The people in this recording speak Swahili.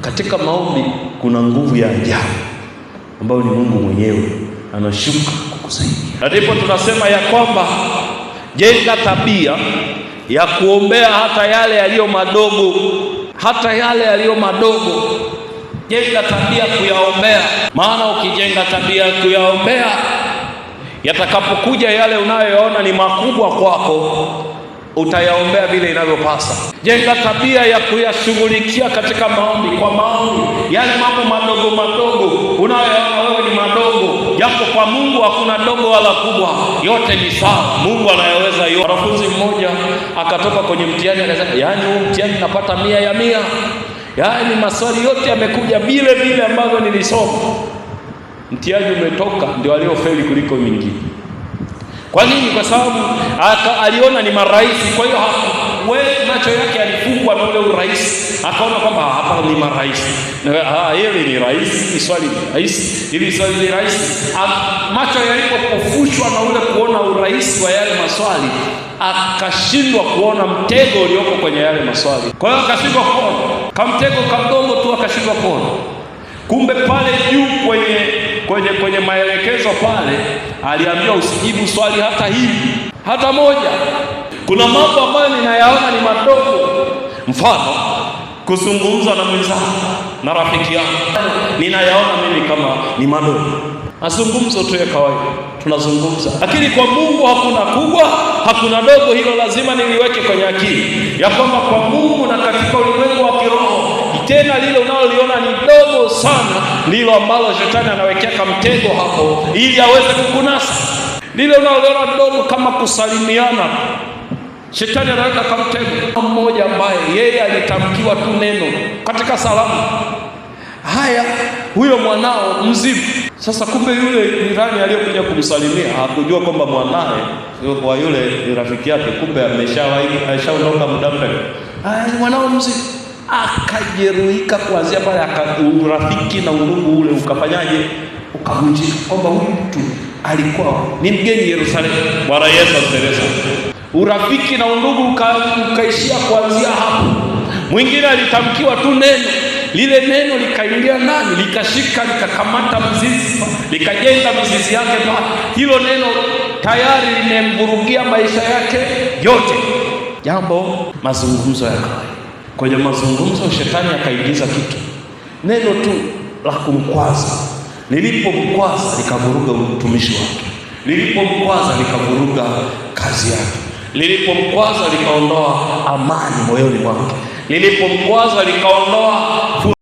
Katika maombi kuna nguvu ya ajabu ambayo ni Mungu mwenyewe anashuka kukusaidia. Na ndipo tunasema ya kwamba jenga tabia ya kuombea hata yale yaliyo madogo, hata yale yaliyo madogo. Jenga tabia kuyaombea, maana ukijenga tabia kuyaombea, yatakapokuja yale unayoyaona ni makubwa kwako, utayaombea vile inavyopasa. Jenga tabia ya kuyashughulikia katika maombi, kwa maombi yale mambo madogo madogo unayoyaona wewe ni madogo, japo kwa Mungu hakuna dogo wala kubwa, yote ni sawa. Mungu anayaweza yote. Mwanafunzi mmoja akatoka kwenye mtihani akasema, yaani huu mtihani napata 100 ya 100, yaani maswali yote yamekuja vile vile ambavyo nilisoma. Mtihani umetoka, ndio aliofeli kuliko mingine. Kwa nini? Kwa sababu aliona ni marahisi. Kwa hiyo macho yake yalifungwa na ule urahisi, akaona kwamba hapa ni marahisi, hili ni rahisi, hili swali ni rahisi, hili swali ni rahisi. Macho yalipopofushwa na ule kuona urahisi wa yale maswali, akashindwa kuona mtego ulioko kwenye yale maswali. Kwa hiyo akashindwa kuona kamtego kadogo tu, akashindwa kuona. Kumbe pale juu kwenye maelekezo pale aliambiwa usijibu swali hata hivi, hata moja. Kuna mambo ambayo ninayaona ni madogo, mfano kuzungumza na mwenzangu na rafiki yangu, ninayaona mimi kama ni madogo, mazungumzo tu ya kawaida tunazungumza, lakini kwa Mungu hakuna kubwa, hakuna dogo. Hilo lazima niliweke kwenye akili ya kwamba kwa Mungu na katika ulimwengu wa kiroho, tena lile unaloliona ni dogo sana ndilo ambalo shetani anawekea kamtego hapo ili aweze kukunasa. Lile unaloliona dogo kama kusalimiana, shetani anaweka kamtego. Mmoja ambaye yeye alitamkiwa tu neno katika salamu, haya, huyo mwanao mzima. Sasa kumbe yule jirani aliyokuja kumsalimia hakujua kwamba mwanae wa yule ni rafiki yake, kumbe ameshaondoka muda mrefu. Haya, mwanao mzima. Akajeruhika kuanzia pale, urafiki na undugu ule ukafanyaje? Ukavunjika, kwamba huyu mtu alikuwa ni mgeni Yerusalemu. Bwana Yesu asifiwe. Urafiki na undugu ukaishia kuanzia hapo. Mwingine alitamkiwa tu neno, lile neno likaingia ndani, likashika, likakamata mzizi, likajenga mizizi yake pale. Hilo neno tayari limemvurugia maisha yake yote. Jambo mazungumzo ya kawaida. Kwenye mazungumzo shetani akaingiza kitu, neno tu la kumkwaza. Lilipomkwaza likavuruga utumishi wake, lilipomkwaza likavuruga kazi yake, lilipomkwaza likaondoa amani moyoni mwake, lilipomkwaza likaondoa